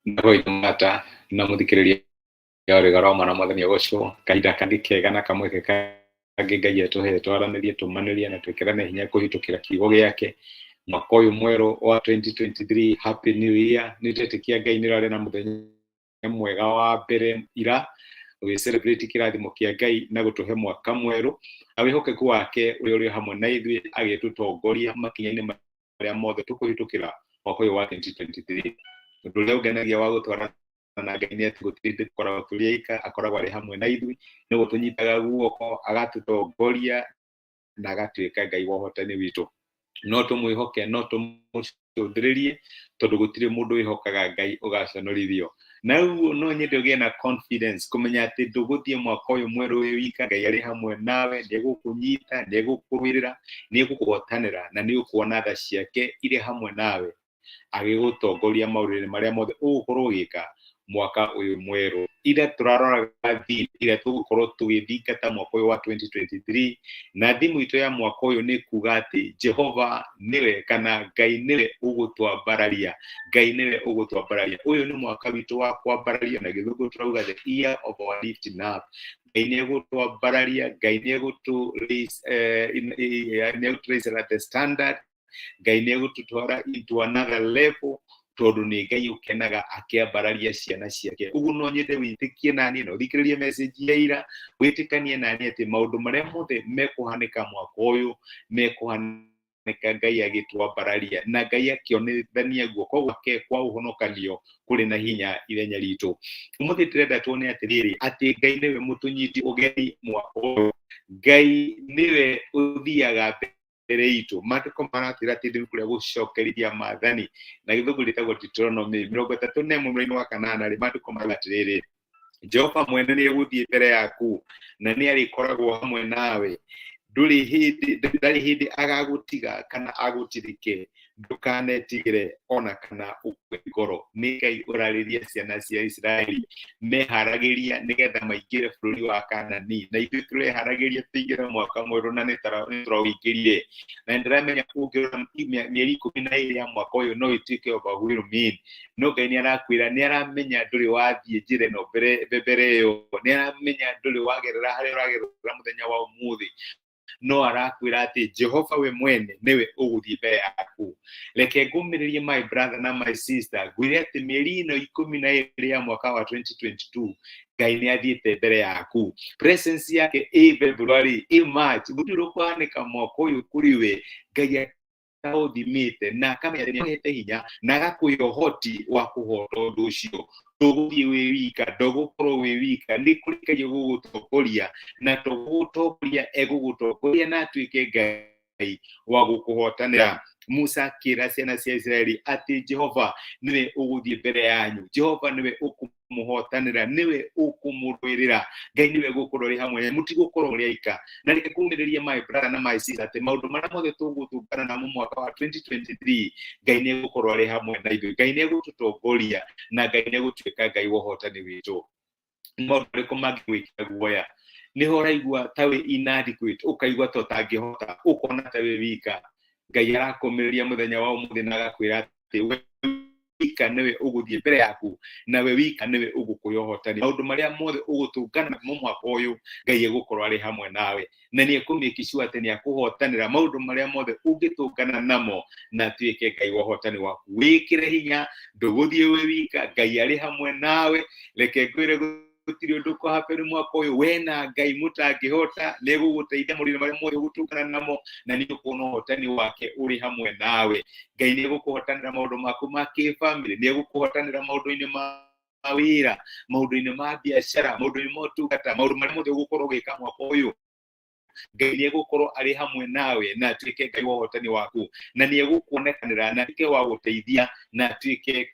Ndagũitha na mũthikĩrĩria wa Roma na Mwathani agocwo. Kahinda kangĩ kega na kamweke kangĩ Ngai atũhe twaranĩrie, tũmanĩrie na twĩkĩrane hinya kũhĩtũkĩra kiugo gĩake. Mwaka ũyũ mwerũ wa 2023, Happy New Year. Nĩ ndetĩkia Ngai nĩ ũrarĩ na mũthenya mwega wa mbere ira ũgĩ celebrate kĩrathimo kĩa Ngai na gũtũhe mwaka mwerũ na wĩhokeku wake ũrĩa ũrĩ hamwe na ithuĩ agĩtũtongoria makinya-inĩ marĩa mothe tũkũhĩtũkĩra mwaka ũyũ wa 2023. Ũndũ ũrĩa ũngenagia wa gũtwarana na Ngai nĩ atĩ gũtirĩ hĩndĩ tũkoragwo tũrĩ aika, akoragwo arĩ hamwe na ithuĩ, nĩ gũtũnyitaga guoko, agatũtongoria na agatuĩka Ngai wa ũhotani witũ. No tũmwĩhoke, no tũmũcũthĩrĩrie, tondũ gũtirĩ mũndũ wĩhokaga Ngai ũgaconorithio. Na ũguo no nyende ũgĩe na confidence kũmenya atĩ ndũgũthiĩ mwaka ũyũ mwerũ wĩ wika, Ngai arĩ hamwe nawe, nĩ egũkũnyita, nĩ egũkũrũĩrĩra, nĩ egũkũhotanĩra na nĩ ũkuona tha ciake irĩ hamwe nawe agĩgũtongoria maũndũ-inĩ marĩa mothe ũgũkorwo ũgĩka mwaka ũyũ mwerũ. Ira tũraroraga theme ĩrĩa tũgũkorwo tũgĩthingata mwaka ũyũ wa 2023, na thimũ itũ ya mwaka ũyũ nĩ kuga atĩ Jehova nĩwe kana Ngai nĩwe ũgũtwambararia. Ngai nĩwe ũgũtwambararia. Ũyũ nĩ mwaka witũ wa kwambararia, na Gĩthũngũ tũrauga the year of our lifting up. Ngai nĩ egũtwambararia, Ngai nĩ egũtũ raise, nĩ egũtũ raise at the standard, Ngai nĩ egũtũtwara into another level, tondũ nĩ Ngai ũkenaga akĩambararia ciana ciake. Ũguo no nyende wĩtĩkie naniĩ na ũthikĩrĩrie message ya ira, wĩtĩkanie naniĩ atĩ maũndũ marĩa mothe mekũhanĩka mwaka ũyũ mekũhanĩka Ngai agĩtwambararia na Ngai akĩonithania guoko gwake kwa ũhonokanio kũrĩ na hinya ithenya ritũ. Ũmũthĩ ndĩrenda tuone atĩrĩrĩ, atĩ Ngai nĩwe mũtũnyiti ũgeni mwaka ũyũ. Ngai nĩwe ũthiaga mbere itũ. Maandĩko maratwĩra atĩ rĩu kũrĩa gũcokerithia maathani, na Gĩthũngũ rĩtagwo Deuteronomy 31 mũraini wa kanana rĩ, maandĩko marauga atĩrĩrĩ, Jehova mwene nĩ egũthiĩ mbere yaku na nĩ arĩkoragwo hamwe nawe, ndũrĩ hĩndĩ, ndarĩ hĩndĩ agagũtiga kana agũtirike, ndũkanetigĩre ona kana ũkue ngoro. Nĩ Ngai ũrarĩria ciana cia Isiraeli meharagĩria nĩgetha maingĩre bũrũri wa Kanani, na ithuĩ tũreharagĩria tũingĩre mwaka mwerũ na nĩ tũraũingĩrire, na nĩndĩramenya ũngĩrora mĩeri 12 ya mwaka ũyũ no ĩtuĩke overwhelming, no Ngai nĩ arakwĩra, nĩ aramenya ndũrĩ wathiĩ njĩra ĩno mbere ĩyo, nĩ aramenya ndũrĩ wagerera harĩa ũragerera mũthenya wa ũmũthĩ, no arakwĩra atĩ Jehova we mwene nĩwe ũgũthiĩ mbere yaku. Reke ngũmĩrĩrie, my brother na my sister, ngwĩre atĩ mĩeri ĩno 12 ya mwaka wa 2022 Ngai nĩ athiĩte mbere yaku. Presence yake ĩ February, ĩ March, gũtirĩ ũkũhanĩka mwaka ũyũ kũrĩ we Ngai ataũthimĩte na akamenya atĩ nĩahete hinya na agakũhe ũhoti wa kũhota ũndũ ũcio. Ndũgũthiĩ wĩ wika, ndũgũkorwo wĩ wika, nĩ kũrĩ Ngai ũgũgũtongoria, na to gũgũtongoria egũgũtongoria na atuĩke Ngai wa gũkũhotanĩra. Musa akĩra ciana cia Isiraeli atĩ Jehova nĩwe ũgũthiĩ mbere yanyu, Jehova nĩwe ũkũmũhotanĩra, nĩwe ũkũmũrũĩrĩra, Ngai nĩwe ũgũkorwo arĩ hamwe, mũtigũkorwo mũrĩ aika. Na reke ngũmĩrĩrie, my brother na my sister, atĩ maũndũ marĩa mothe tũgũtũngana namo mwaka wa 2023, Ngai nĩ egũkorwo arĩ hamwe na ithuĩ, Ngai nĩ egũtũtongoria na Ngai nĩ egũtuĩka Ngai wa ũhotani witũ. Nĩ maũndũ marĩkũ mangĩgwĩkĩra guoya? Nĩho ũraigua ta wĩ inadequate, ũkaigua ta ũtangĩhota, ũkona ta wĩ wika. Ngai arakũmĩrĩria mũthenya wa ũmũthĩ na agakwĩra atĩ we wika nĩwe ũgũthiĩ mbere yaku na we wika nĩwe ũgũkũhe ũhotani. Maũndũ marĩa mothe ũgũtũngana namo mwaka ũyũ, Ngai egũkorwo arĩ hamwe nawe na nĩ ekũmake sure atĩ nĩ akũhotanĩra maũndũ marĩa mothe ũngĩtũngana namo na atuĩke Ngai wa ũhotani waku. Wĩkĩre hinya, ndũgũthiĩ wĩ wika, Ngai arĩ hamwe nawe. Reke ngwĩre gũtirĩ ũndũ ũkũhappen mwaka ũyũ we na Ngai mũtangĩhota, nĩ egũgũteithia maũndũ-inĩ marĩa mothe ũgũtũngana namo na nĩ ũkuona ũhotani wake ũrĩ hamwe nawe. Ngai nĩ egũkũhotanĩra maũndũ maku ma kĩbamĩrĩ, nĩ egũkũhotanĩra maũndũ-inĩ ma wĩra, maũndũ-inĩ ma biacara, maũndũ-inĩ ma ũtungata, maũndũ marĩa mothe ũgũkorwo ũgĩka mwaka ũyũ. Ngai nĩ egũkorwo arĩ hamwe nawe na atuĩke Ngai wa ũhotani waku, na nĩ egũkuonekanĩra na atuĩke wa gũteithia na atuĩke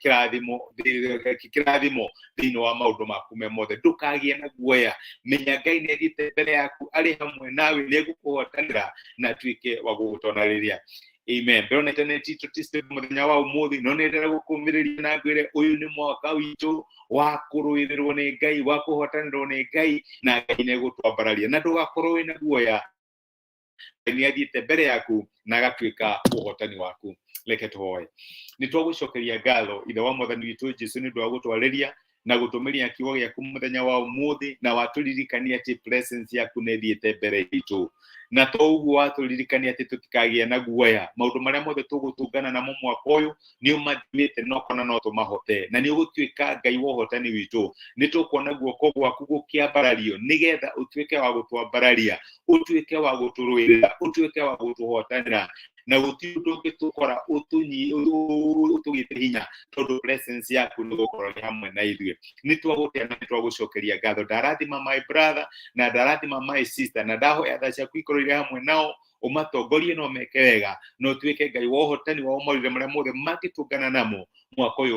kĩrathimo thĩinĩ wa maũndũ maku me mothe. Ndũkagĩe na guoya, menya Ngai nĩ athiĩte mbere yaku, arĩ hamwe nawe, nĩ egũkũhotanĩra na atuĩke wa gũgũtonarĩria. Amen. Ndĩrona internet itũ ti stable mũthenya wa ũmũthĩ, no nĩ ndĩrenda gũkũmĩrĩria na ngwĩre ũyũ nĩ mwaka witũ wa kũrũĩrĩrwo nĩ Ngai, wa kũhotanĩrwo nĩ Ngai, na Ngai nĩ egũtwambararia na ndũgakorwo wĩna guoya. Ngai nĩ athiĩte mbere yaku na agatuĩka ũhotani waku. Reke tũhoe. Nĩ twagũcokeria ngatho, Ithe wa Mwathani witũ Jesu, nĩ ũndũ wa gũtwarĩria na gũtũmĩria kiugo gĩaku mũthenya wa ũmũthĩ, na watũririkania atĩ presence yaku nĩ ĩthiĩte mbere itũ, na to ũguo, watũririkania atĩ tũtikagĩe na guoya. Maũndũ marĩa mothe tũgũtũngana namo mwaka ũyũ nĩ ũmathimĩte na ũkona no tũmahote, na nĩ ũgũtuĩka Ngai wa ũhotani witũ. Nĩ tũkuona guoko gwaku gũkĩambarario nĩgetha ũtuĩke wa gũtwambararia, ũtuĩke wa gũtũrũĩrĩra, ũtuĩke wa gũtũhotanĩra, na gũtirĩ ũndũ ũngĩtũkora ũtũgĩte hinya, tondũ presence yaku nĩ gũkorwo nĩ hamwe na ithuĩ. Nĩ twagũtĩa na nĩ twagũcokeria ngatho. Ndarathima my brother na ndarathima my sister, na ndahoya tha ciaku ikorwo irĩ hamwe nao, ũmatongorie no meke wega, na ũtuĩke Ngai wa ũhotani wao maũndũ marĩa mothe mangĩtũngana namo mwaka ũyũ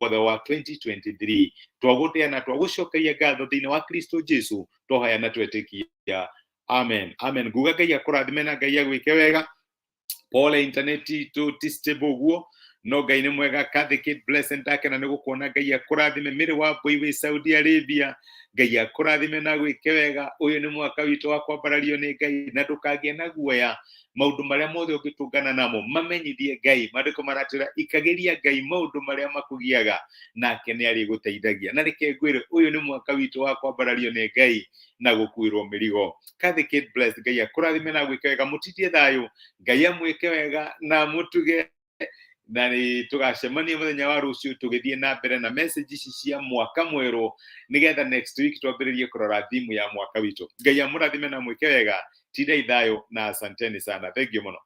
wothe wa 2023. Twagũtĩa na twagũcokeria ngatho thĩinĩ wa Kristo Jesu twahoya na twetĩkia, amen, amen. Nguga Ngai akũrathime na Ngai agwĩke wega. Pole, internet itũ ti stable ũguo, no Ngai nĩ mwega. Kathy Kate Blessed, ndakena nĩ gũkuona. Ngai akũrathime. Mĩrĩ wa Mbũi wĩ Saudi Arabia, Ngai akũrathime na gwĩke wega. Ũyũ nĩ mwaka witũ wa kwambarario nĩ Ngai, na ndũkagĩe na guoya. Maũndũ marĩa mothe ũngĩtũngana namo, mamenyithie Ngai. Maandĩko maratwĩra ikagĩria Ngai maũndũ marĩa makũgiaga, nake nĩ arĩgũteithagia. Na reke ngwĩre, ũyũ nĩ mwaka witũ wa kwambarario nĩ Ngai na gũkuĩrwo mĩrigo. Kathy Kate Bless, Ngai akũrathime na gwĩke wega. Mũtindie thayũ, Ngai amwĩke wega na mũtuge, na nĩ tũgacemania mũthenya wa rũciũ tũgĩthiĩ na mbere na message ici cia mwaka mwerũ, nĩgetha next week twambĩrĩrie kũrora thimu ya mwaka witũ. Ngai amũrathime na mwĩke wega. Tindai thayũ na asanteni sana. Thank you mũno.